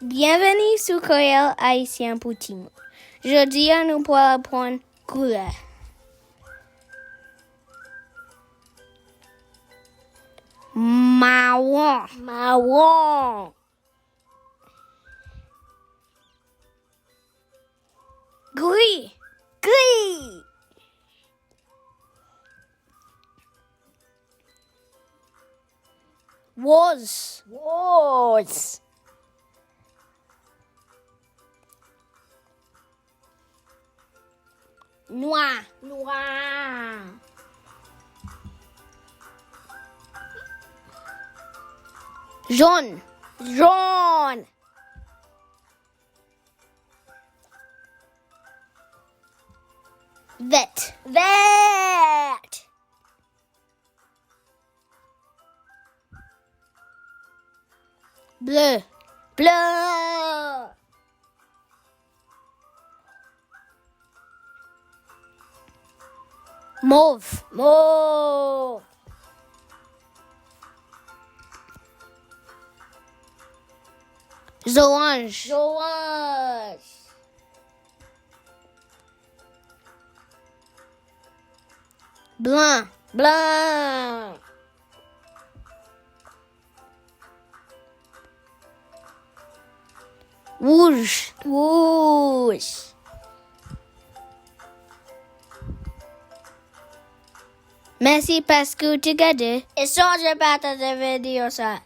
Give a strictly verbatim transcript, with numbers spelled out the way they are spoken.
Byenveni sou Kreyòl Ayisyen pou Timoun. Jodi a, nou pral aprann koulè. Mawon. Mawon. Gri. Gri. Woz. Woz. Nwa. Nwa. Jòn. Jòn. Vèt. Vèt. Ble. Ble. Mov. Mov. Zoranj. Zoranj. Blan. Blan. Wouj. Wouj. Mèsi paske w te gade. E sonje pataje videyo sa.